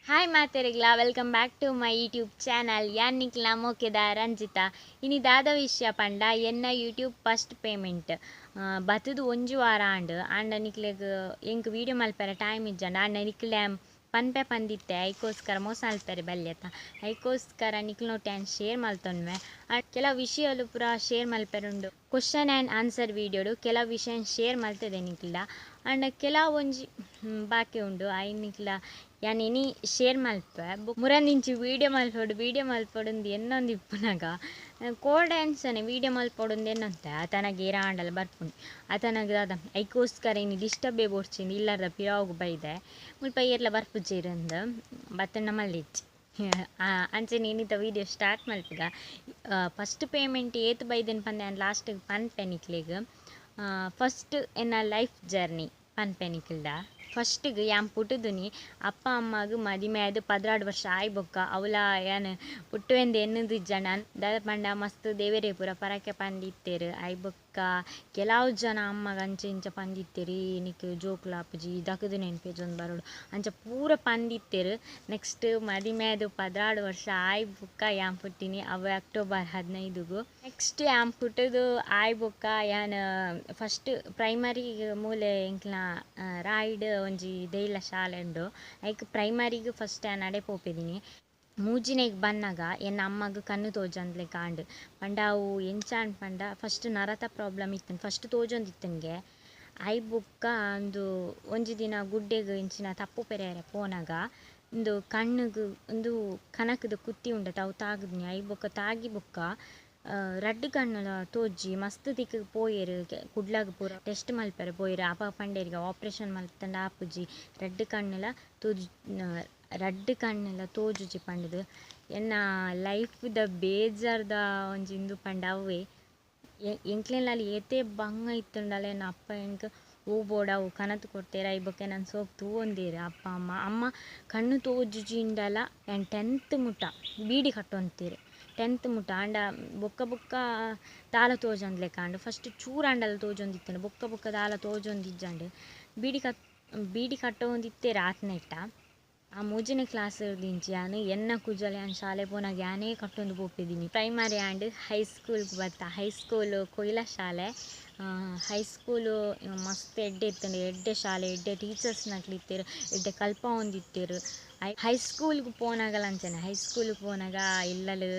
Hi ಮಾತೆರೆಗ್ಲಾ, welcome back to my YouTube channel. ಯಾನ್ ನಿಕ್ಲ ಮೋಕೆದ ರಂಜಿತಾ. ಇನಿ ದಾದ ವಿಷಯ ಪಂಡ ಎನ್ನ ಯೂಟ್ಯೂಬ್ ಫಸ್ಟ್ ಪೇಮೆಂಟ್ ಬತ್ತುದು ಒಂಜಿ ವಾರ ಆಂಡ್. ಆಂಡ ನಿಕ್ಲೆಗ್ ಎಂಕ್ ವೀಡಿಯೋ ಮಲ್ಪೆರೆ ಟೈಮ್ ಇಜ್ಜಂಡ ಆಂಡ ನಿಕ್ಲೆ ಪನ್ಪೆ ಪಂದಿತ್ತೆ, ಐಕೋಸ್ಕರ ಮೋಸ ಮಲ್ಪೆರೆ ಬಲ್ಯತ, ಐಕೋಸ್ಕರ ನಿಕ್ಲ್ನೊಟ್ಟು ಯಾನ್ ಶೇರ್ ಮಲ್ತೊನ್ವೆ. ಕೆಲವು ವಿಷಯಲು ಪೂರ ಶೇರ್ ಮಲ್ಪೆರುಂಡು. ಕ್ವಶನ್ ಆ್ಯಂಡ್ ಆನ್ಸರ್ ವೀಡಿಯೋಡು ಕೆಲವು ವಿಷಯ ಶೇರ್ ಮಲ್ತದೆ ನಿಕ್ಲ. ಆಂಡ ಕೆಲವೊಂಜಿ ಬಾಕಿ ಉಂಡು, ಐನ್ ನಿಕ್ಲ ಯಾನ್ ಇನಿ ಶೇರ್ ಮಲ್ಪೆ. ಮುರಂದಿಂಚಿ ವೀಡಿಯೋ ಮಲ್ಪೊಡು ವೀಡಿಯೋ ಮಲ್ಪೊಡುಂದು ಎನ್ನೊಂದು ಇಪ್ಪುನಗ ಕೋಡೆ ಅಂಚನೆ ವೀಡಿಯೋ ಮಲ್ಪೊಡುಂದು ಎನ್ನೊಂತೆ ಆತನಗ ಏರಾಂಡಲ ಬರ್ಪುಂಡು ಆತನಗ ದಾದ ಐಕೋಸ್ಕರ ಇನಿ ಡಿಸ್ಟರ್ಬೇ ಬೋಡ್ಚಿಂದು ಇಲ್ಲಾರ್ದ ಪಿರಾವುಗು ಬೈದೆ ಮುಲ್ಪ ಏರ್ಲ ಬರ್ಪುಜೆರಂದು ಬತ್ತಣ್ಣ ಮಲ್ಲಿಚ್ಚಿ. ಅಂಚನೆ ಇನ್ನಿತ ವೀಡಿಯೋ ಸ್ಟಾರ್ಟ್ ಮಲ್ಪುಗ. ಫಸ್ಟ್ ಪೇಮೆಂಟ್ ಏತ್ ಬೈದೆನ್ ಪಂದೆ ಯಾನ್ ಲಾಸ್ಟಿಗೆ ಪನ್ಪೆ ನಿಕ್ಲೆಗ್. ಫಸ್ಟ್ ಎನ್ನ ಲೈಫ್ ಜರ್ನಿ ಪನ್ಪೆ ನಿಕ್ಲ್ಡ. ಫಸ್ಟಿಗೆ ಯಾನ್ ಪುಟ್ಟುದುನಿ ಅಪ್ಪ ಅಮ್ಮಗ್ ಮದಿಮೆ ಆದ್ 12 ವರ್ಷ ಆಯ್ ಬೊಕ್ಕ. ಅವಲ ಯಾನ್ ಪುಟ್ಟುವೆಂದು ಎನ್ನುದಿಜ್ಜಂಡ ದಾದ ಪಂಡ ಮಸ್ತ್ ದೇವೆರೇ ಪೂರ ಪರಕೆ ಪಂದಿತ್ತೆರ್. ಆಯ್ ಬೊಕ್ಕ ಕೆಲವು ಜನ ಅಮ್ಮಗ್ ಅಂಚ ಇಂಚ ಪಂದಿತ್ತೆರ್, ನಿಕ್ ಜೋಕುಲು ಆಪುಜಿ ದಕುದು ನೆನ್ಪೇಜೊಂದು ಬರೋಡು ಅಂಚ ಪೂರ ಪಂದಿತ್ತೆರ್. ನೆಕ್ಸ್ಟ್ ಮದಿಮೆ ಆದ್ 12 ವರ್ಷ ಆಯ್ ಬೊಕ್ಕ ಯಾನ್ ಪುಟ್ಟಿನಿ, ಅವೆ ಅಕ್ಟೋಬರ್ 15ಗು. ನೆಕ್ಸ್ಟ್ ಯಾನ್ ಪುಟ್ಟುದು ಆಯ್ ಬೊಕ್ಕ ಯಾನ್ ಫಸ್ಟ್ ಪ್ರೈಮರಿ ಮೂಲೆ ಎಂಕ್ಲ ರಾಯ್ಡ್ ಒಂಜಿ ದೇಲ ಶಾಲೆ ಉಂಡು, ಐಕ್ ಪ್ರೈಮರಿಗ್ ಫಸ್ಟ್ ಯಾನ್ ಅಡೆ ಪೋಪೆದಿನಿ. ಮೂಜಿನೆಗ್ ಬನ್ನಗ ಎನ್ನ ಅಮ್ಮಗ್ ಕಣ್ಣು ತೋಜಂದ್ಲೆಕ ಆಂಡ್. ಪಂಡ ಅವು ಎಂಚ ಪಂಡ ಫಸ್ಟ್ ನರತ ಪ್ರಾಬ್ಲಮ್ ಇತ್ತುಂಡು, ಫಸ್ಟ್ ತೋಜೊಂದಿತ್ತುಂಗೆ. ಆಯ್ ಬೊಕ್ಕ ಉಂದು ಒಂಜಿ ದಿನ ಗುಡ್ಡೆಗ್ ಇಂಚಿನ ತಪ್ಪು ಪೆರೆಯರೆ ಪೋನಗ ಉಂದು ಕಣ್ಣುಗು ಉಂದು ಕನಕದ ಕುತ್ತಿ ಉಂಡತ ಅವು ತಾಗುದ್ನಿ. ಆಯ್ ಬೊಕ್ಕ ತಾಗಿ ಬೊಕ್ಕ ರಡ್ಡ್ ಕಣ್ಣುಲ ತೋಜಿ ಮಸ್ತ್ ದಿಕ್ಕಿಗ್ ಪೋಯೆರ್, ಕುಡ್ಲಗ್ ಪೂರ ಟೆಸ್ಟ್ ಮಲ್ಪೆರೆ ಪೋಯೆರ್. ಅಪ ಪಂಡೇರ್ಗೆ ಆಪ್ರೇಷನ್ ಮಲ್ತಂಡ ಆಪುಜಿ, ರಡ್ಡ್ ಕಣ್ಣುಲ ತೋಜು ರಡ್ಡ್ ಕಣ್ಣುಲ ತೋಜುಜಿ ಪಂಡುದು. ಎನ್ನ ಲೈಫ್ದ ಬೇಜಾರ್ದ ಒಂಜಿ ಇಂದು ಪಂಡ ಅವೇ. ಎಂಕ್ಲೆನಲ್ಲಿ ಏತೇ ಬಂಗ ಇತ್ತುಂಡಲ ಎನ್ನ ಅಪ್ಪ ಎಂಕ್ ಓ ಬೋಡ ಅವು ಕನತ್ ಕೊರ್ತೆರ್. I ಬೊಕ್ಕ ನನ್ ಸೋಕ್ ತೂವೊಂದೇರು ಅಪ್ಪ ಅಮ್ಮ. ಅಮ್ಮ ಕಣ್ಣು ತೋಜುಜಿಂಡಲ ಯಾನ್ 10th ಮುಟ ಬೀಡಿ ಕಟ್ಟೊಂತೇರು 10th ಮುಟ. ಆಂಡ ಬೊಕ್ಕ ಬೊಕ್ಕ ದಾಲ ತೋಜಂದ್ಲೆಕ ಆಂಡ್. ಫಸ್ಟ್ ಚೂರಾಂಡಲ ತೋಜೊಂದಿತ್ತುಂಡು, ಬೊಕ್ಕ ಬೊಕ್ಕ ದಾಲ ತೋಜೊಂದಿಜ್ಜಂಡ್. ಬೀಡಿ ಕಟ್ಟೊಂದಿತ್ತೇರು ಆತ್ನೆಟ್ಟ. ಆ ಮೂಜನೇ ಕ್ಲಾಸ್ ದಿಂಚಿ ಯಾನ್ ಎನ್ನ ಕುಜಲ್ ಯಾನ್ ಶಾಲೆ ಪೋನಾಗ ಯಾನೇ ಕಟ್ಟೊಂದು ಪೋಪಿದ್ದೀನಿ. ಪ್ರೈಮರಿ ಆ್ಯಂಡ್ ಹೈಸ್ಕೂಲ್ಗೆ ಬತ್ತ. ಹೈಸ್ಕೂಲು ಕೊಯ್ಲ ಶಾಲೆ. ಹೈಸ್ಕೂಲು ಮಸ್ತ್ ಎಡ್ಡೆ ಇತ್ತುಂಡು, ಎಡ್ಡೆ ಶಾಲೆ, ಎಡ್ಡೆ ಟೀಚರ್ಸ್ ನಕ್ಲಿತ್ತೆರ್, ಎಡ್ಡೆ ಕಲ್ಪಾವೊಂದಿತ್ತೆರ್. ಹೈಸ್ಕೂಲ್ಗೆ ಪೋನಾಗಲ ಅಂಚನೆ, ಹೈಸ್ಕೂಲ್ಗೆ ಪೋನಾಗ ಇಲ್ಲಲ್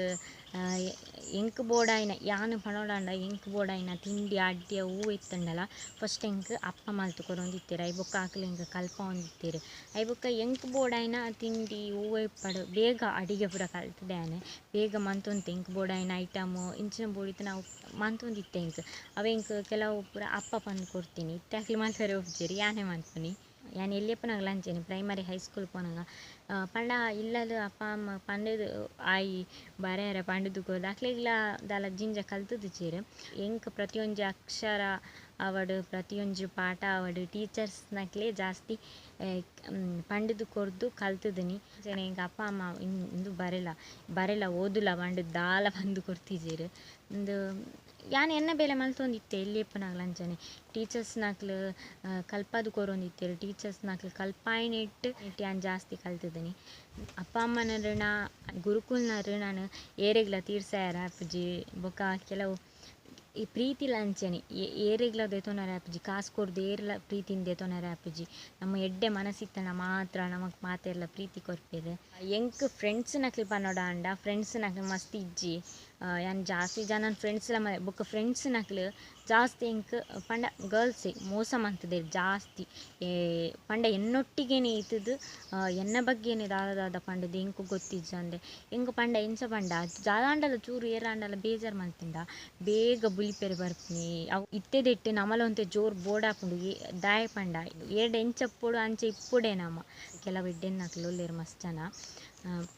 ಎಂಕ್ ಬೋಡಾಯಿನ ಯಾನ್ ಪನೊಡಾಂಡ ಎಂಕ್ ಬೋಡಾಯಿನ ತಿಂಡಿ ಅಡ್ಡೆ ಹೂ ಇತ್ತುಂಡಲ ಫಸ್ಟ್ ಎಂಕ್ ಅಪ್ಪ ಮಲ್ತ್ ಕೊರೊಂದಿತ್ತೆರ್. I ಬೊಕ್ಕ ಅಕ್ಲು ಎಂಕ್ ಕಲ್ಪಾವೊಂದಿತ್ತೆರ್. I ಬೊಕ್ಕ ಎಂಕ್ ಬೋಡಾಯಿನ ತಿಂಡಿ ಹೂವು ಇಪ್ಪಡು ಬೇಗ ಅಡಿಗೆ ಪೂರ ಕಲ್ತದೆ ಯಾನ್, ಬೇಗ ಮಂತೊಂತೆ. ಎಂಕ್ ಬೋಡಾಯಿನ ಐಟಮು ಇಂಚಿನ ಬೋಡಿತ್ತು ನಾವು ಮಂತೊಂದಿತ್ತೆ ಎಂಕ್. ಅವು ಎಂಕ್ ಕೆಲವು ಪೂರ ಅಪ್ಪ ಪಂದ್ ಕೊರ್ತೀನಿ, ಇತ್ತೆ ಅಕ್ಲು ಮಲ್ಪೆರೆ ಒಪ್ಜೆರ್, ಯಾನೇ ಮನ್ಪುನಿ. ಯಾನ್ ಎಲ್ಯಪ್ಪನಾಗಲ ಅಂಚೆನೆ ಪ್ರೈಮರಿ ಹೈಸ್ಕೂಲ್ ಪೋನಾಗ ಪಂಡ ಇಲ್ಲಲ್ ಅಪ್ಪ ಅಮ್ಮ ಪಂಡುದು ಆಯಿ ಬರೆಯರೆ ಪಂಡುದು ಕೊರ್ದು ಅಕ್ಲೆಗ್ಲ ದಾಲ ಜಿಂಜ ಕಲ್ತುದುಜೆರ್. ಎಂಕ್ ಪ್ರತಿಯೊಂಜಿ ಅಕ್ಷರ ಆವಡ್ ಪ್ರತಿಯೊಂಜಿ ಪಾಠ ಆವಡ್ ಟೀಚರ್ಸ್ ನಕ್ಲೆ ಜಾಸ್ತಿ ಪಂಡುದು ಕೊರ್ದು ಕಲ್ತುದಿನಿ. ಅಂಚೆನೆ ಎಂಕ್ ಅಪ್ಪ ಅಮ್ಮ ಇಂದು ಬರೆಲ ಬರೆಲ ಓದುಲ ಪಂಡುದು ದಾಲ ಪಂದು ಕೊರ್ತಿಜೆರ್. ಉಂದು ಯಾನ್ ಎನ್ನ ಬೇಲೆ ಮಲ್ತೊಂದಿತ್ತೆ ಎಲ್ಯಪ್ಪನಾಗಲ ಅಂಚನೆ. ಟೀಚರ್ಸ್ ನಕ್ಲು ಕಲ್ಪಾದ್ ಕೊರೊಂದಿತ್ತೆರ್, ಟೀಚರ್ಸ್ ನಕ್ಲು ಕಲ್ಪಾಯಿನೆಟ್ ಯಾನ್ ಜಾಸ್ತಿ ಕಲ್ತುದಿನಿ. ಅಪ್ಪ ಅಮ್ಮನ ಋಣ ಗುರುಕುಲ್ನ ಋಣನ ಏರೆಗ್ಲ ತೀರ್ಸಾಯರ ಆಪುಜಿ. ಬೊಕ್ಕ ಕೆಲವು ಈ ಪ್ರೀತಿಲ ಅಂಚನೆ ಏರೆಗ್ಲ ದೆತೊನರೆ ಆಪುಜಿ, ಕಾಸು ಕೊರ್ದು ಏರ್ಲ ಪ್ರೀತಿನ ದೆತೊನರೆ ಆಪುಜಿ. ನಮ್ಮ ಎಡ್ಡೆ ಮನಸ್ಸಿತ್ತಂಡ ಮಾತ್ರ ನಮಕ್ ಮಾತೆರ್ಲ ಪ್ರೀತಿ ಕೊರ್ಪೆರ್. ಎಂಕ್ ಫ್ರೆಂಡ್ಸ್ ನಕ್ಲು ಪನೊಡಾಂಡ ಫ್ರೆಂಡ್ಸ್ ನಕ್ಲು ಮಸ್ತ್ ಇಜ್ಜಿ. ಯಾನ್ ಜಾಸ್ತಿ ಜನ ಫ್ರೆಂಡ್ಸ್ ಲ ಬೊಕ್ಕ ಫ್ರೆಂಡ್ಸ್ ನಕ್ಲು ಜಾಸ್ತಿ ಎಂಕ್ ಪಂಡ ಗರ್ಲ್ಸ್ ಮೋಸ ಮಂತುದೆರ್ ಜಾಸ್ತಿ. ಪಂಡ ಎನ್ನೊಟ್ಟಿಗೆನೆ ಇತ್ತುದು ಎನ್ನ ಬಗ್ಗೆನೆ ದಾದ ದಾದ ಪಂಡುದು ಎಂಕ್ ಗೊತ್ತಿಜ್ಜಂದೆ. ಎಂಕ್ ಪಂಡ ಎಂಚ ಪಂಡ ದಾದಾಂಡಲ ಚೂರು ಏರಾಂಡಲ ಬೇಜಾರ್ ಮಲ್ತುಂಡ ಬೇಗ ಬುಲಿಪೆರೆ ಬರ್ಪುನಿ. ಅವು ಇತ್ತೆದೆಟ್ ನಮಲ ಒಂತೆ ಜೋರು ಬೋಡಾಪುಂಡು. ದಾಯೆ ಪಂಡ ಏರ್ಡ ಎಂಚ ಇಪ್ಪೊಡು ಅಂಚ ಇಪ್ಪೊಡೆ ನಮ. ಕೆಲವು ಎಡ್ಡೆನ್ನಕ್ಲು ಉಲ್ಲೆರ್ ಮಸ್ತ್ ಜನ,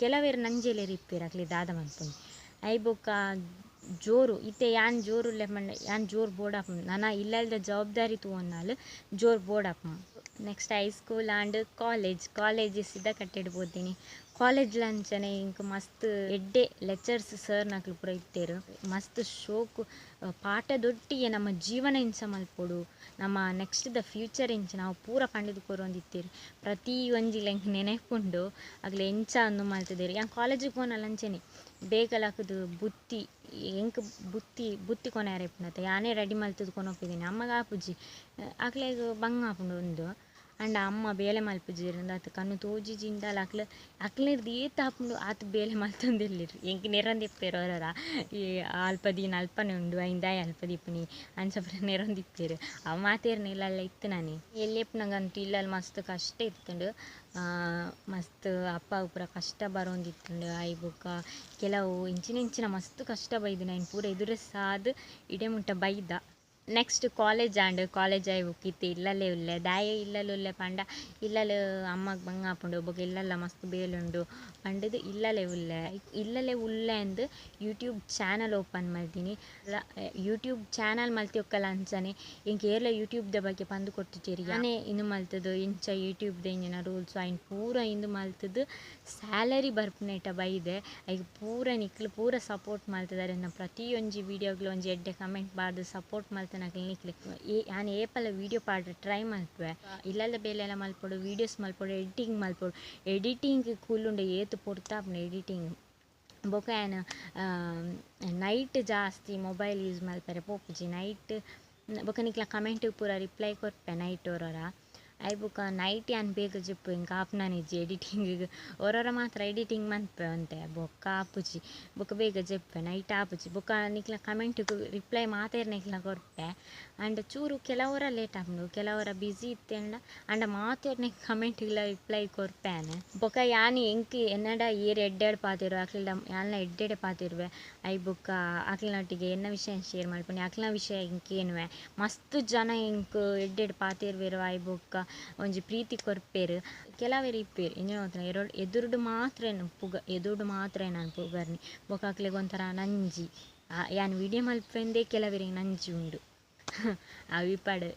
ಕೆಲವೆರ್ ನಂಜೆಲೆರ್ ಇಪ್ಪೆರ್ ಅಕ್ಲೆ ದಾದ ಮನ್ಪುನಿ. I ಬೊಕ್ಕ ಜೋರು ಇತ್ತೆ ಯಾನ್ ಜೋರು ಉಲ್ಲೆ ಪಂಡ ಯಾನ್ ಜೋರು ಬೋಡಾಪುಂಡು. ನನ ಇಲ್ಲಲ್ದ ಜವಾಬ್ದಾರಿ ತೂವೊನ್ನಾಲ್ ಜೋರು ಬೋಡಾಪುಂಡು. Next high school and college college ಸಿದ್ದಕಟ್ಟೆಡ್ ಪೋತಿನಿ. College ಲಂಚನೆ ಇಂಕ್ ಮಸ್ತ್ ಎಡ್ಡೆ ಲೆಕ್ಚರ್ಸ್ ಸರ್ ನಕಲು ಪೂರ ಇತ್ತೆರ್. ಮಸ್ತ್ ಶೋಕು ಪಾಠದೊಟ್ಟಿಗೆ ನಮ್ಮ ಜೀವನ ಇಂಚ ಮಲ್ಪೊಡು, ನಮ್ಮ ನೆಕ್ಸ್ಟ್ ದ ಫ್ಯೂಚರ್ ಇಂಚ ನಾವು ಪೂರ ಪಂಡಿದ್ ಕೊರೊಂದಿತ್ತೆರ್. ಪ್ರತಿ ಒಂಜಿ ಎಂಕ್ ನೆನೆಪುಂಡು ಅಕ್ಲೆ ಎಂಚ ಅಂದು ಮಲ್ತುದೆರ್. ಯಾನ್ ಕಾಲೇಜಿಗೆ ಪೋನಲ ಅಂಚನೆ ಬೇಗ ಲಕುದು ಬುತ್ತಿ ಎಂಕ್ ಬುತ್ತಿ ಬುತ್ತಿ ಕೊನಯೆರೆ ಇಪ್ಪುನತೆ ಯಾನೇ ರೆಡಿ ಮಲ್ತುದು ಕೊನೊಪಿದ್ದೀನಿ. ಅಮ್ಮಗ ಆಪುಜಿ, ಅಕ್ಲೆಗ್ ಬಂಗ ಆಪುಂಡು ಉಂದು. ಅಂಡ ಅಮ್ಮ ಬೇಲೆ ಮಲ್ಪುಜೆರ್ ಅಂದಾತ್ ಕಣ್ಣು ತೋಜಿಜಿಂಡಲ ಅಕ್ಲೆ ಅಕ್ಲೆರ್ದ್ ಏತ್ ಆಪುಂಡು ಆತ್ ಬೇಲೆ ಮಲ್ತೊಂದಿಲ್ಲೆರ್. ಎಂಕ್ ನೆರೊಂದಿಪ್ಪೆರ್ ಒರೊರ ಈ ಅಲ್ಪ ದೀನ ಅಲ್ಪನೆ ಉಂಡು ಐನ್ ದಾಯೆ ಅಲ್ಪ ದೀಪುನಿ ಅಂಚ ಪೂರ ನೆರೊಂದಿಪ್ಪೆರ್. ಅವು ಮಾತೆರ್ನ ಇಲ್ಲಲ್ಲ ಇತ್ತು ನಾನೇ ಎಲ್ಯೆಪ್ಪುನಗಂತೂ ಇಲ್ಲಲ್ ಮಸ್ತ್ ಕಷ್ಟ ಇತ್ತುಂಡು. ಮಸ್ತ್ ಅಪ್ಪ ಪೂರ ಕಷ್ಟ ಬರೋಂದಿತ್ತುಂಡು. ಆಯಿ ಬೊಕ್ಕ ಕೆಲವು ಇಂಚಿನ ಇಂಚಿನ ಮಸ್ತ್ ಕಷ್ಟ ಬೈದಿನ ಐನ್ ಪೂರ ಎದುರಿಸಾದ್ ಇಡೆ ಮುಟ್ಟ ಬೈದ. ನೆಕ್ಸ್ಟ್ ಕಾಲೇಜ್ ಆಂಡ್. ಕಾಲೇಜ್ ಆಯಿ ಬೊಕ್ಕ ಇತ್ತೆ ಇಲ್ಲಲೇ ಉಲ್ಲೆ. ದಾಯೆ ಇಲ್ಲಲ್ ಉಲ್ಲೆ ಪಂಡ ಇಲ್ಲಲ್ ಅಮ್ಮಗ್ ಬಂಗ ಆಪುಂಡು ಬೊಕ್ಕ ಇಲ್ಲಲ್ಲ ಮಸ್ತ್ ಬೇಲೆ ಉಂಡು ಪಂಡುದು ಇಲ್ಲಲೇ ಉಲ್ಲೆ. ಇಲ್ಲಲೇ ಉಲ್ಲೆ ಅಂದ್ ಯೂಟ್ಯೂಬ್ ಚಾನಲ್ ಓಪನ್ ಮಲ್ದಿನಿ. ಯೂಟ್ಯೂಬ್ ಚಾನಲ್ ಮಲ್ತಿ ಒಕ್ಕಲ ಅಂಚನೆ ಎಂಕ್ ಏರ್ಲ ಯೂಟ್ಯೂಬ್ ದ ಬಗ್ಗೆ ಪಂದ್ ಕೊರ್ತಿಜೆರ್. ಯಾನೇ ಇಂದು ಮಲ್ತುದು ಇಂಚ ಯೂಟ್ಯೂಬ್ ದ ಇಂಚಿನ ರೂಲ್ಸ್ ಐನ್ ಪೂರ ಇಂದು ಮಲ್ತುದು ಸ್ಯಾಲರಿ ಬರ್ಪುನೇಟ ಬೈದೆ. ಐಕ್ ಪೂರ ನಿಕ್ಲು ಪೂರ ಸಪೋರ್ಟ್ ಮಲ್ತುದಾರೆ. ಪ್ರತಿಯೊಂಜಿ ವೀಡಿಯೋಗ್ಲ ಒಂಜಿ ಎಡ್ಡೆ ಕಮೆಂಟ್ ಪಾಡ್ದು ಸಪೋರ್ಟ್ ಮಲ್ತನ ನಿಕ್ಲೆ. ಯಾನ್ ಏಪಲ ವೀಡಿಯೋ ಪಾಡ್ರೆ ಟ್ರೈ ಮಲ್ಪುವೆ. ಇಲ್ಲದ ಬೇಲೆ ಎಲ್ಲ ಮಲ್ಪೊಡು, ವೀಡಿಯೋಸ್ ಮಲ್ಪೊಡು, ಎಡಿಟಿಂಗ್ ಮಲ್ಪೊಡು. ಎಡಿಟಿಂಗ್ ಕುಲ್ಲುಂಡ ಏತ್ ಪೊರ್ತಾಪುಂಡು ಎಡಿಟಿಂಗ್. ಬೊಕ ಯಾನ್ ನೈಟ್ ಜಾಸ್ತಿ ಮೊಬೈಲ್ ಯೂಸ್ ಮಲ್ಪೆರೆ ಪೋಪುಜಿ ನೈಟ್. ಬೊಕ ನಿಕ್ಲ ಕಮೆಂಟ್ ಪೂರ ರಿಪ್ಲೈ ಕೊರ್ಪೆ ನೈಟ್ ಒರೊರ. ಐ ಬೊಕ ನೈಟ್ ಯಾನ್ ಬೇಗ ಜೆಪ್ಪು ಎಂಕ್ ಆಪುನನಿಜ್ಜಿ ಎಡಿಟಿಂಗ್. ಒರೊರ ಮಾತ್ರ ಎಡಿಟಿಂಗ್ ಮನ್ಪೆ ಒಂತೆ ಬೊಕ್ಕ ಆಪುಜಿ. ಬೊಕ ಬೇಗ ಜೆಪ್ಪೆ ನೈಟ್ ಆಪುಜಿ. ಬೊಕ ನಿಕ್ಲ ಕಮೆಂಟ್ ರಿಪ್ಲೈ ಮಾತೆರ್ನೆಗ್ಲ ಕೊರ್ಪೆ. ಅಂಡ್ ಚೂರು ಕೆಲವೊರ ಲೇಟ್ ಆಪುಂಡು, ಕೆಲವೊರ ಬ್ಯುಸಿ ಇತ್ತೆಂಡ ಅಂಡ ಮಾತೆರ್ನೆ ಕಮೆಂಟ್ಗ್ಲ ರಿಪ್ಲೈ ಕೊರ್ಪೆ ಯಾನ್. ಬೊಕ ಯಾನ್ ಎಂಕ್ ಎನ್ನಡ ಏರ್ ಎಡ್ಡೆಡ್ ಪಾತೆರು ಅಕ್ಲೆಡ ಯಾನ್ಲ ಎಡ್ಡೆಡೆ ಪಾತೆರುವೆ. I ಬೊಕ್ಕ ಅಕ್ಲೆನೊಟ್ಟಿಗೆ ಎನ್ನ ವಿಷಯ ಶೇರ್ ಮಲ್ಪುನಿ, ಅಕ್ಲೆನ ವಿಷಯ ಎಂಕ್ ಕೇನುವೆ. ಮಸ್ತ್ ಜನ ಎಂಕ್ ಎಡ್ಡೆಡ್ ಪಾತೆರುವೆರ್. I ಬೊಕ್ಕ ಒಂಜಿ ಪ್ರೀತಿ ಕೊರ್ಪೆರ್. ಕೆಲವೆರ್ ಇಪ್ಪೆರ್ ಎಂಚಿನ ಗೊತ್ತುಂಡ ಎದುರುಡು ಮಾತ್ರ ಪುಗ ಎದುರುಡು ಮಾತ್ರ ನಾನು ಪುಗರ್ನಿ. ಬೊಕ ಅಕ್ಲೆಗ್ ಒಂಥರ ನಂಜಿ ಯಾನ್ ವೀಡಿಯೋ ಮಲ್ಪೆಂದೇ ಕೆಲವೆರಿಗೆ ನಂಜಿ ಉಂಡು. ಅವು ಇಪ್ಪಡ್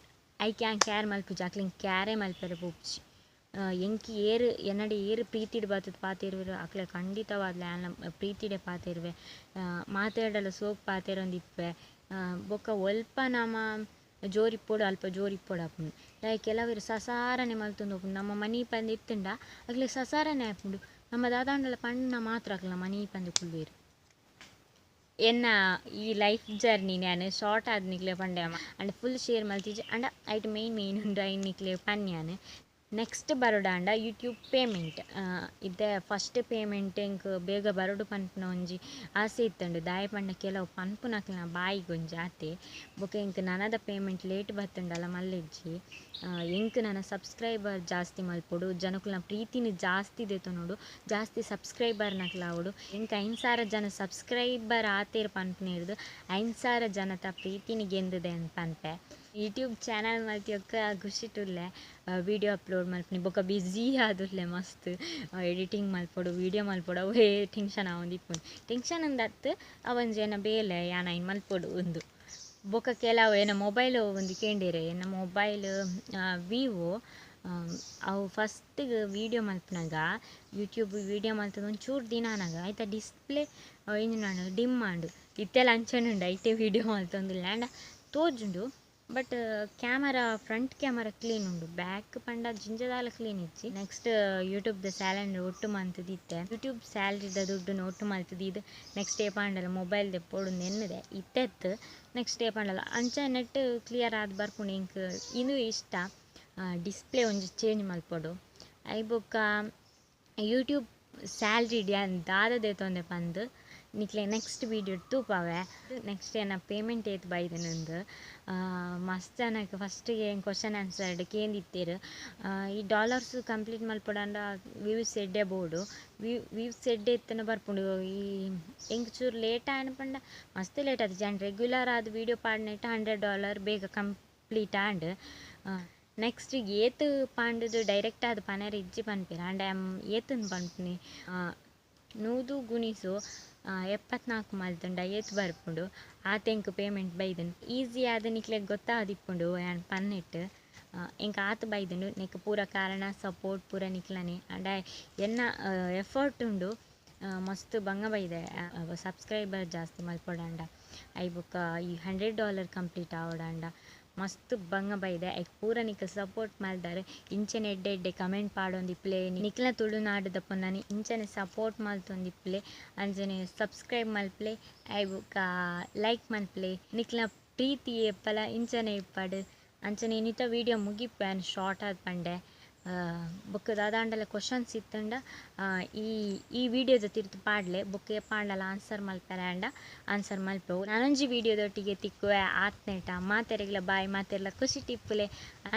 ಐಕ್ ಯಾನ್ ಕ್ಯಾರ್ ಮಲ್ಪುಜಿ, ಅಕ್ಲೆಗ್ ಕ್ಯಾರೇ ಮಲ್ಪೆರೆ ಪೋಪುಜಿ. ಎಂಕ್ ಏರ್ ಎನ್ನಡ ಏರ್ ಪ್ರೀತಿಡ್ ಬತ್ತುದು ಪಾತೆರುವೆರ್ ಅಕ್ಲೆ ಖಂಡಿತವಾದ್ಲ ಯಾನ್ಲ ಪ್ರೀತಿಡೆ ಪಾತೆರುವೆ. ಮಾತೆರ್ಡಲ ಸೋಕು ಪಾತೆರೊಂದಿಪ್ಪೆ. ಬೊಕ ಒಲ್ಪ ನಮ ಜೋರಿಪ್ಪೊಡು ಅಲ್ಪ ಜೋರಿಪ್ಪೊಡು ಆಪುಂಡು. ದಾಯೆ ಕೆಲವೆರ್ ಸಸಾರನೆ ಮಲ್ತೊಂದು ಉಪ್ಪುಂಡು. ನಮ್ಮ ಮನಿ ಪಂದ್ ಇತ್ತುಂಡ ಅಕ್ಲೆಗ್ ಸಸಾರನೆ ಆಪುಂಡು. ನಮ್ಮ ದಾದಾಂಡಲ ಪಂಡ ಮಾತ್ರ ಅಕ್ಲ್ನ ಮನಿ ಪಂದ್ ಕುಲ್ಲುವೆರ್. ಎನ್ನ ಈ ಲೈಫ್ ಜರ್ನಿ ಯಾನ್ ಶಾರ್ಟ್ ಆದ್ ನಿಕ್ಲೆ ಪಂಡೆ ಅಂಡ ಫುಲ್ ಶೇರ್ ಮಲ್ತಿಜಿ. ಅಂಡ ಐಟ್ ಮೇನ್ ಮೇನ್ ಉಂಡು ಐನ್ ನಿಕ್ಲೆ ಪನ್ಯಾನ್. ನೆಕ್ಸ್ಟ್ ಬರೋಡಾಂಡ ಯೂಟ್ಯೂಬ್ ಪೇಮೆಂಟ್. ಇತ್ತೆ ಫಸ್ಟ್ ಪೇಮೆಂಟ್ ಎಂಕ್ ಬೇಗ ಬರೋಡು ಪನ್ಪುನ ಒಂಜಿ ಆಸೆ ಇತ್ತುಂಡು. ದಾಯೆ ಪಂಡ ಕೆಲವು ಪನ್ಪುನಕ್ಲೆನ ಬಾಯಿಗ್ ಒಂಜಿ ಆತೆ. ಬೊಕ ಎಂಕ್ ನನದ ಪೇಮೆಂಟ್ ಲೇಟ್ ಬತ್ತುಂಡಲ ಮಲ್ಲೆಜ್ಜಿ. ಎಂಕ್ ನನ ಸಬ್ಸ್ಕ್ರೈಬರ್ ಜಾಸ್ತಿ ಮಲ್ಪೊಡು, ಜನಕುಲ್ನ ಪ್ರೀತಿನ ಜಾಸ್ತಿ ದೆತೊನೊಡು, ಜಾಸ್ತಿ ಸಬ್ಸ್ಕ್ರೈಬರ್ ನಕ್ಲಾವೊಡು. ಎಂಕ್ 5000 ಜನ ಸಬ್ಸ್ಕ್ರೈಬರ್ ಆತೇರ್ ಪನ್ಪುನೇರ್ದು 5000 ಜನತ ಪ್ರೀತಿನ ಗೆಂದುದೆ ಪನ್ಪೆ. ಯೂಟ್ಯೂಬ್ ಚಾನಲ್ ಮಲ್ತಿಯೊಕ್ಕ ಖುಷಿಟುಲ್ಲೆ. ವೀಡಿಯೋ ಅಪ್ಲೋಡ್ ಮಲ್ಪುನಿ ಬೊಕ ಬ್ಯುಸಿ ಆದುಲ್ಲೆ ಮಸ್ತ್. ಎಡಿಟಿಂಗ್ ಮಲ್ಪೊಡು, ವೀಡಿಯೋ ಮಲ್ಪೊಡು, ಅವೇ ಟೆನ್ಷನ್ ಆವೊಂದಿಪ್ಪುಂಡು. ಟೆನ್ಷನ್ ಅಂದತ್ತು ಅವೊಂಜಿ ಎನ್ನ ಬೇಲೆ ಯಾನ್ ಐನ್ ಮಲ್ಪೊಡು ಉಂದು. ಬೊಕ ಕೆಲವು ಎನ್ನ ಮೊಬೈಲ್ ಒಂದು ಕೇಂಡೆರ್. ಎನ್ನ ಮೊಬೈಲ್ ವಿವೋ. ಅವು ಫಸ್ಟಿಗೆ ವೀಡಿಯೋ ಮಲ್ಪುನಗ ಯೂಟ್ಯೂಬ್ ವೀಡಿಯೋ ಮಲ್ತುದು ಒಂಚೂರು ದಿನ ಆನಗ ಐತ ಡಿಸ್ಪ್ಲೇ ಇಂಚಿನ ಡಿಮ್ ಆಂಡ್. ಇತ್ತೆಲ ಅಂಚನೆ ಉಂಡು. ಐತೆ ವೀಡಿಯೋ ಮಲ್ತೊಂದುಲ್ಲೆ ಆಂಡ ತೋಜುಂಡು. But camera front camera clean ಉಂಡು, ಬ್ಯಾಕ್ ಪಂಡ ಜಿಂಜದಾಲ ಕ್ಲೀನ್ ಇಜ್ಜಿ. ನೆಕ್ಸ್ಟ್ ಯೂಟ್ಯೂಬ್ ದ ಸ್ಯಾಲರಿ ಒಟ್ಟು ಮಲ್ತುದಿತ್ತೆ. ಯೂಟ್ಯೂಬ್ ಸ್ಯಾಲರಿದ ದುಡ್ಡುನು ಒಟ್ಟು ಮಲ್ತುದೀದ್ ನೆಕ್ಸ್ಟ್ ಏಪಾಂಡಲ ಮೊಬೈಲ್ ದೆಪ್ಪೊಡು ಎನ್ನುದೆ ಇತ್ತೆತ್. ನೆಕ್ಸ್ಟ್ ಏಪಾಂಡಲ ಅಂಚ ನೆಟ್ ಕ್ಲಿಯರ್ ಆದ್ ಬರ್ಪುಂಡು ಎಂಕ್ ಇಂದು ಇಷ್ಟ. ಡಿಸ್ಪ್ಲೇ ಒಂಜಿ ಚೇಂಜ್ ಮಲ್ಪೊಡು. ಐ ಬೊಕ್ಕ ಯೂಟ್ಯೂಬ್ ಸ್ಯಾಲರಿ ಯಾನ್ ದಾದ ದೆತೊಂದೆ ಪಂದ್ ನಿಕ್ಲೆ ನೆಕ್ಸ್ಟ್ ವೀಡಿಯೋ ತೂಪಾವೆ. ನೆಕ್ಸ್ಟ್ ಎನ್ನ ಪೇಮೆಂಟ್ ಏತ್ ಬೈದಿನಂದು ಮಸ್ತ್ ಜನಕ್ ಫಸ್ಟ್ ಏನ್ ಕ್ವಶನ್ ಆನ್ಸರ್ಡ್ ಕೇಂದಿತ್ತೆರ್. ಈ ಡಾಲರ್ಸ್ ಕಂಪ್ಲೀಟ್ ಮಲ್ಪೊಡಂಡ ವ್ಯೂಸ್ ಎಡ್ಡೆ ಬೋಡು. ವ್ಯೂಸ್ ಎಡ್ಡೆ ಇತ್ತುಂಡ ಬರ್ಪುಂಡು. ಈ ಎಂಕ್ ಚೂರು ಲೇಟ್ ಆಂಡ್ ಪಂಡ ಮಸ್ತ್ ಲೇಟ್ ಆತಿಜಿ. ಆಂಡ್ ರೆಗ್ಯುಲರ್ ಆದ್ ವೀಡಿಯೋ ಪಾಡ್ನೆಟ್ $100 ಬೇಗ ಕಂಪ್ಲೀಟ್ ಆಂಡ್. ನೆಕ್ಸ್ಟ್ ಏತ್ ಪಂಡುದು ಡೈರೆಕ್ಟ್ ಆದ್ ಪನೆರೆ ಇಜ್ಜಿ ಪನ್ಪೆರ್. ಆಂಡ ಏತುಂದು ಪನ್ಪುನಿ 100 ಗುಣಿಸು 74 ಮಲ್ತುಂಡ ಏತ್ ಬರ್ಪುಂಡು ಆತೆ ಎಂಕ್ ಪೇಮೆಂಟ್ ಬೈದುಂಡು. ಈಸಿ ಆದ್ ನಿಕ್ಲೆಗ್ ಗೊತ್ತಾದಿಪ್ಪುಂಡು ಯಾನ್ ಪನ್ನೆಟ್. ಎಂಕ್ ಆತ್ ಬೈದುಂಡು. ನೆಕ್ ಪೂರ ಕಾರಣ ಸಪೋರ್ಟ್ ಪೂರ ನಿಕ್ಲನೆ. ಆಂಡ ಎನ್ನ ಎಫರ್ಟ್ ಉಂಡು. ಮಸ್ತ್ ಬಂಗ ಬೈದೆ ಸಬ್ಸ್ಕ್ರೈಬರ್ ಜಾಸ್ತಿ ಮಲ್ಪೊಡಾಂಡ, ಐ ಬೊಕ್ಕ ಈ $100 ಕಂಪ್ಲೀಟ್ ಆವೊಡಾಂಡ ಮಸ್ತ್ ಬಂಗ ಬೈದೆ. ಐಕ್ ಪೂರ ನಿಕಲ್ ಸಪೋರ್ಟ್ ಮಲ್ದಾರ್. ಇಂಚನೆ ಎಡ್ಡೆ ಎಡ್ಡೆ ಕಮೆಂಟ್ ಪಾಡೊಂದಿಪ್ಪುಲೆ. ನಿಕ್ಲ್ನ ತುಳುನಾಡುದ ಪೊನ್ನನ್ ಇಂಚನೆ ಸಪೋರ್ಟ್ ಮಲ್ತೊಂದಿಪ್ಪುಲೆ. ಅಂಚನೆ ಸಬ್ಸ್ಕ್ರೈಬ್ ಮಲ್ಪುಲೆ, ಐ ಬೊಕ್ಕ ಲೈಕ್ ಮಲ್ಪುಲೆ. ನಿಕ್ಲ್ನ ಪ್ರೀತಿ ಏಪಲ ಇಂಚನೆ ಇಪ್ಪಡ್. ಅಂಚನೆ ಇನಿತ ವೀಡಿಯೋ ಮುಗಿಪೆ, ಶಾರ್ಟ್ ಆದ್ ಪಂಡೆ. ಬೊಕ್ಕ ದಾದಾಂಡಲ ಕ್ವಶನ್ಸ್ ಇತ್ತುಂಡ ಈ ಈ ವಿಡಿಯೋದ ತಿರ್ತು ಪಾಡ್ಲೆ. ಬೊಕ್ಕ ಏಪಾಂಡಲ ಆನ್ಸರ್ ಮಲ್ಪೆರೆ ಆಂಡ ಆನ್ಸರ್ ಮಲ್ಪೆ. ನಾನೊಂಜಿ ವಿಡಿಯೋದೊಟ್ಟಿಗೆ ತಿಕ್ಕುವೆ. ಆತ್ನೇಟ ಮಾತೆರೆಗ್ಲ ಬಾಯ್. ಮಾತೆರ್ಲ ಖುಷಿ ಇಪ್ಪುಲೆ,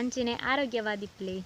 ಅಂಚನೆ ಆರೋಗ್ಯವಾದಿಪ್ಪುಲೆ.